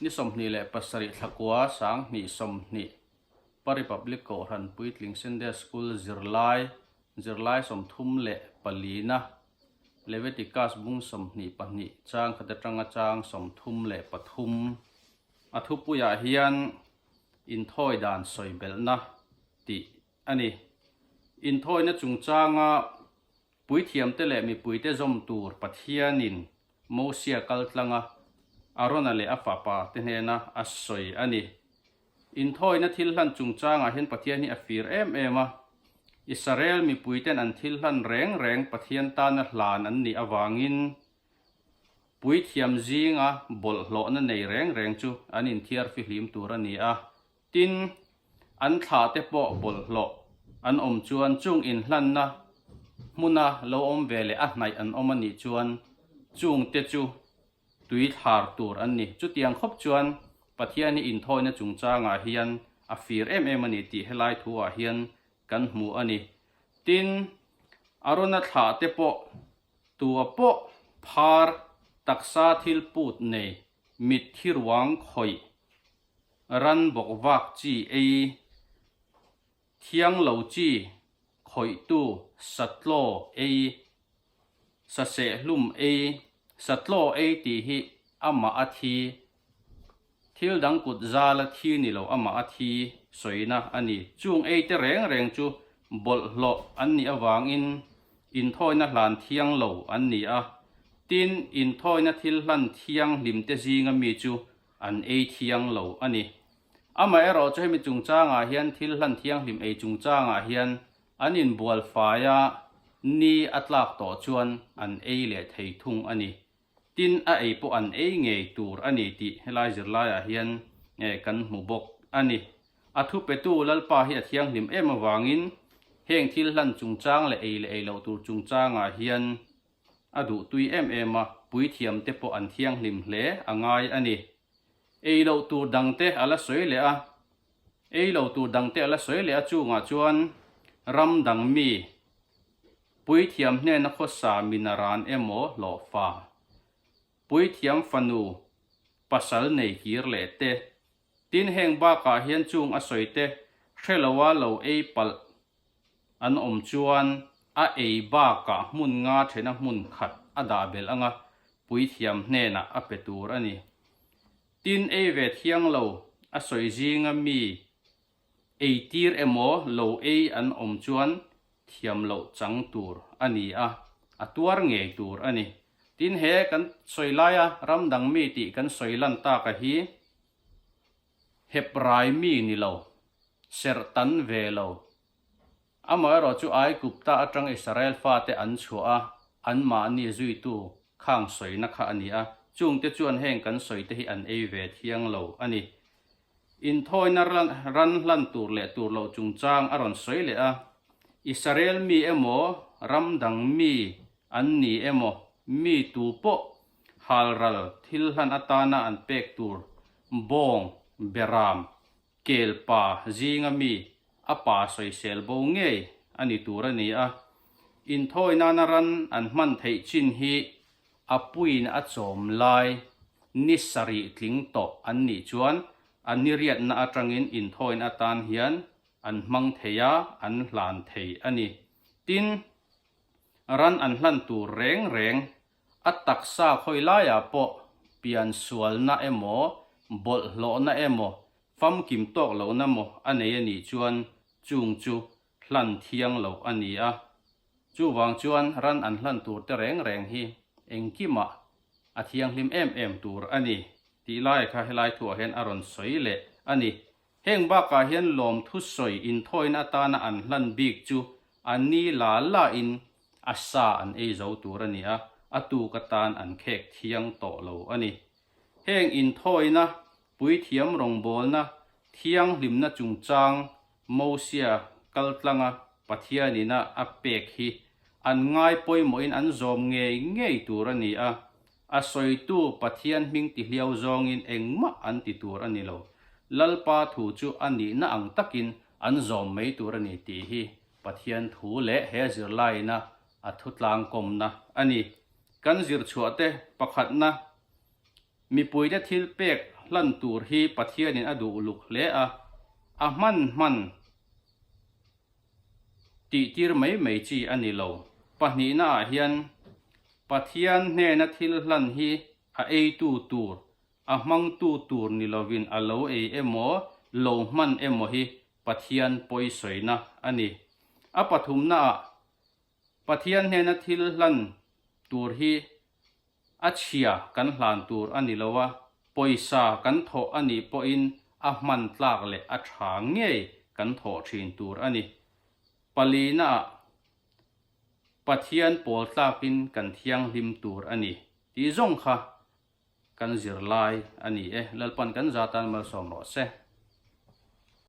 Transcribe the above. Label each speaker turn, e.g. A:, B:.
A: Ni 27 thla kua 2020 pa Republic Kohhran Puitling Sunday School zirlai zirlai 34 na Leviticus bung 22 chang khat atanga chang 33 a thupuiah hian inthawi dan sawi belhna tih a ni. Inthawina chungchanga puithiamte leh mipuite zawm tur Pathianin Mosia kaltlanga Arona leh a fapa te hnena a sawi a ni. Inthawina thil hlan chungchangah hian Pathian hi a fir em em a. Israel mipuiten an thil hlan reng reng Pathian tana hlan an nih avangin puithiam zinga bawlhhlawhna nei reng reng chu an inthiar fihlim tur a ni a. Tin, an thlah te pawh bawlhhlawh an awm chuan chung inhlanna hmuna lo awm ve leh a hnaih an awm a nih chuan chung te chu tui thlar tur an ni. Chutiang khawp chuan Pathian hi inthawina chungchangah hian a fir em em a ni tih helai thu ah hian kan hmu a ni. Tin, Arona thlah te pawh tua pawh phar taksa thil put nei mitthi ruang khawih Ran bawk vak chi ei, thiang lo chi, khawihtu, satlaw ei, sasehlum ei, satlaw ei tih hi amah a thi, thil dang kut zala thi ni lo amah a thi sawina a ni. Chung ei te reng reng chu bawlhhlawh an nih avangin inthawina hlan thiang lo an ni a, tin inthawina thil hlan thianghlim te zinga mi chu an ei thiang lo a ni. Amaherawh chu hemi chungchangah hian thil hlan thianghlim ei chungchangah hian an inbual faia ni a tlak tawh chuan an ei leh thei thung a ni. Tin, a ei pawh an ei ngei tur a ni tih helai zirlaiah hian kan hmu bawk a ni. A thupetu Lalpa hi a thianghlim em avangin heng thil hlan chungchang leh ei leh ei loh tur chungchangah hian A duh tui em em a, puithiam te pawh an thianghlim hle a ngai a ni. Ei loh tur dang te a la sawi leh a, ei lo tur dang te a la sawi leh a chungah chuan ram dang mi, puithiam hnena khawsa minaran emaw hlawhfa, puithiam fanu pasal nei kir leh te, tin heng bakah hian chung a sawi te hre loa lo ei palh An awm chuan a ei bakah hmun nga thena hmun khat a dah belh anga puithiam hnenah a pe tur a ni. Tin, ei ve thiang lo a sawi zinga mi ei tir emaw lo ei an awm chuan thiam loh chang tur a ni a, a tuar ngei tur a ni. Tin, he kan sawi laia ram dang mi tih kan sawi lan taka hi Hebrai mi ni lo, serh tan ve lo. Amaherawh chu Aigupta atang Israel fate an chhuah a, anmahni zuitu khang sawina kha a ni a, chungte chuan heng kan sawite hi an ei ve thiang lo a ni. Inthawina ran hlan tur leh tur loh chungchang a rawn sawi leh a, Israel mi emaw, ram dang mi an ni emaw, mi tu pawh Halral thil hlan atana an pek tur bawng, beram, kel pa zinga mi a pa sawisel bo ngei a ni tur a ni a. Inthawi nana ran an hman theih chin hi a puiin a chawm lai ni sarih tling tawh an nih chuan a niriatna atangin inthawina atan hian an hmang thei a, an hlan thei a ni. Tin, ran an hlan tur reng reng A taksa khawi laiah pawh piansualna emaw, bawlhhlawhna emaw, famkim tawk lohna maw a nei a nih chuan chung chu hlan thiang loh a ni a. Chuvang chuan ran an hlan tur te reng reng hi engkimah a thianghlim em em tur a ni tih lai kha helai thuah hian a rawn sawi leh a ni. Heng bakah hian lawmthu sawi inthawina atana an hlan bik chu a ni la la in a sa an ei zo tur a ni a, a tuk atan an khek thiang tawh lo a ni. Heng inthawina, puithiam rawngbawlna, thianghlimna chungchang Mosia kaltlanga Pathianina a pek hi an ngai pawimawhin an zawm ngei ngei tur a ni a, A sawitu Pathian hming tihliau zawngin engmah an ti tur a ni lo. Lalpa thu chu a nihna ang takin an zawm mai tur a ni tih hi Pathian thu leh he zirlaina a thutlangkawmna a ni. Kan zirchhuahte pakhatna, mipuite thil pek hlan tur hi Pathianin a duh uluk hle a, a hman hman tihtir mai mai chi a ni lo. Pahnihnaah hian Pathian hnena thil hlan hi a eitu tur, a hmangtu tur ni lovin a lo ei emaw, lo hman emaw hi Pathian pawisawina a ni. A pathumnaah Pathian hnena thil hlan tur hi a chhia kan hlan tur a ni lo a, pawisa kan thawh a nih pawhin a hman tlak leh a tha ngei kan thawh thin tur a ni. Palinaah Pathian pawl tlakin kan thianghlim tur a ni tih zawng kha kan zirlai a ni e. Lalpan kan za tan malsawm rawh se.